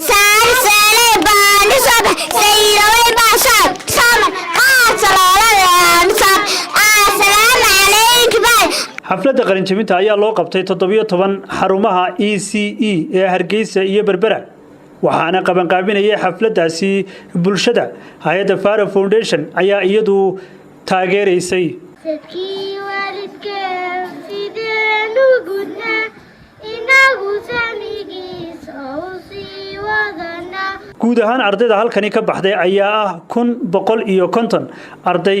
Saar baani sab sayraway baasab sama qaasalooladan sab. Assalaamu calaykum. Xafladda qalinjabinta ayaa loo qabtay 17 xarumaha ECE ee Hargeysa iyo Berbera, waxaana qabanqaabinayay xafladdaasi bulshada. Hay-adda Faro Foundation ayaa iyadu taageeraysay. Sadkii waalidkeen sideenu gudnaa, inagu samigiisa u sii wadanaa. Guud ahaan ardayda halkani ka baxday ayaa ah 1150 arday,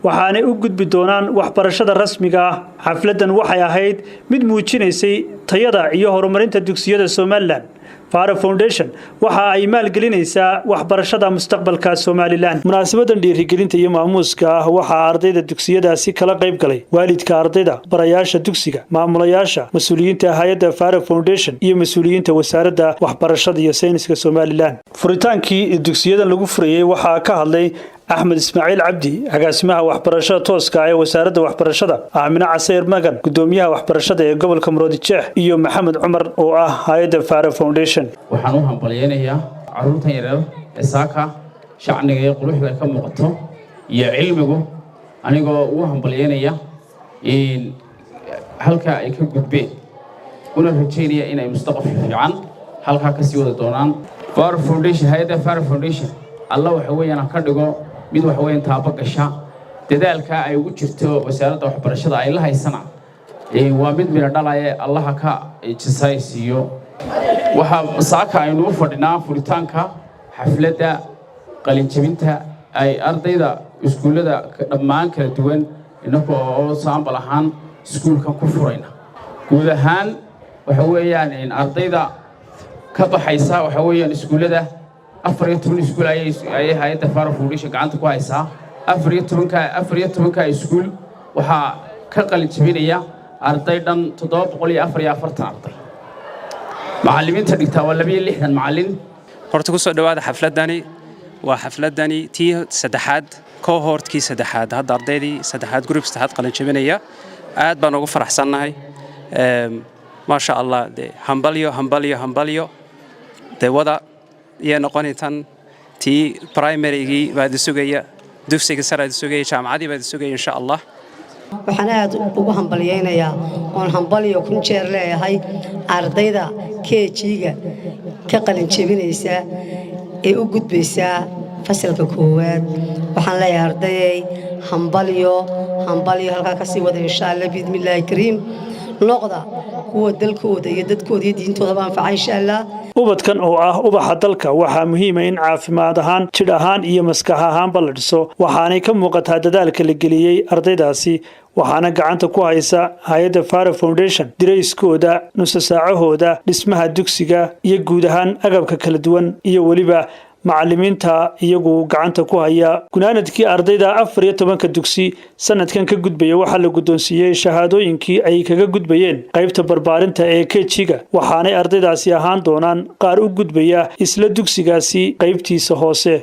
waxaanay u gudbi doonaan waxbarashada rasmiga ah. Xafladdan waxay ahayd mid muujinaysay tayada iyo horumarinta dugsiyada Somaliland. Faro Foundation waxa ay maalgelinaysaa waxbarashada mustaqbalka Somaliland. Munaasabadan dhiirigelinta iyo maamuuska ah waxaa ardayda dugsiyadaasi kala qayb galay waalidka ardayda, barayaasha dugsiga, maamulayaasha, mas-uuliyiinta hay-adda Faro Foundation iyo mas-uuliyiinta Wasaaradda Waxbarashada iyo Sayniska Somaliland. Furitaankii dugsiyadan lagu furayey waxaa ka hadlay Axmed Ismaaciil Cabdi, agaasimaha waxbarashada tooska ah ee Wasaaradda Waxbarashada, Aamine Caseyr Magan, gudoomiyaha waxbarashada ee gobolka Maroodijeex, iyo Maxamed Cumar oo ah hay-adda Faro Foundation. Waxaan u hambalyaynayaa carruurtan yaryar ee saaka shacniga iyo quruxda ka muuqato iyo cilmigu, anigoo ugu hambalyaynaya halkaa ay ka gudbeen, una rajaynaya inay mustaqbal fiican halkaa ka sii wada doonaan. Faro Foundation, hay-adda Faro Foundation, Alla waxa weeyaan ha ka dhigo mid waxa weeyaan taabo gasha. Dadaalka ay ugu jirto Wasaaradda Waxbarashada ay la haysana waa mid midho dhalaya, Allaha ka jasaay siiyo. Waxaa saaka aynu u fadhinaa furitaanka xafladda qalinjabinta ay ardayda iskuullada dhammaan kala duwan, innaka oo sample ahaan iskuulkan ku furayna. Guud ahaan waxa weeyaan ardayda ka baxaysa waxa weeyaan iskuullada 14 iskuul ayay hay-adda Faro Foundation gacanta ku haysaa. 14-ka iskuul waxaa ka qalin jabinaya arday dhan 744 arday. Macallimiinta dhigtaa waa 62 macallin. Horta ku soo dhowaada xafladdani. Waa xafladdani tii saddexaad, cohortkii saddexaad, hadda ardaydii saddexaad, group saddexaad qalin jabinaya. Aad baan ugu faraxsannahay, maasha Allah. De hambalyo, hambalyo, hambalyo. Dee wada iyo noqoni tan tii primarygii baad sugaya, dugsiga saraad sugaya, jaamacadii baad sugaya, insha Allah. Waxaan aad ugu hambalyaynayaa oon hambalyo kun jeer leeyahay ardayda KG-ga ka qalin jebinaysa ee u gudbaysaa fasalka koowaad. Waxaan leeyahay ardayay, hambalyo, hambalyo. Halkaa ka sii wada, insha Allah, biidnillaahi kariim. Noqda kuwa dalkooda iyo dadkooda iyo diintoodaba anfaca, insha Allah. Ubadkan oo ah ubaxa dalka waxaa muhiima in caafimaad ahaan, jidh ahaan iyo maskax ahaanba la dhiso. Waxaanay ka muuqataa dadaalka la geliyey ardaydaasi, waxaana gacanta ku haysa hay-adda Faro Foundation dirayskooda, nusasaacahooda, dhismaha dugsiga iyo guud ahaan agabka kala duwan, iyo weliba macalimiinta iyagu gacanta ku haya. Gunaanadkii, ardayda 14-ka dugsi sanadkan ka gudbaya waxaa la guddoonsiiyey shahaadooyinkii ay kaga gudbayeen qaybta barbaarinta ee KG-ga, waxaanay ardaydaasi ahaan doonaan qaar u gudbaya isla dugsigaasi qaybtiisa hoose.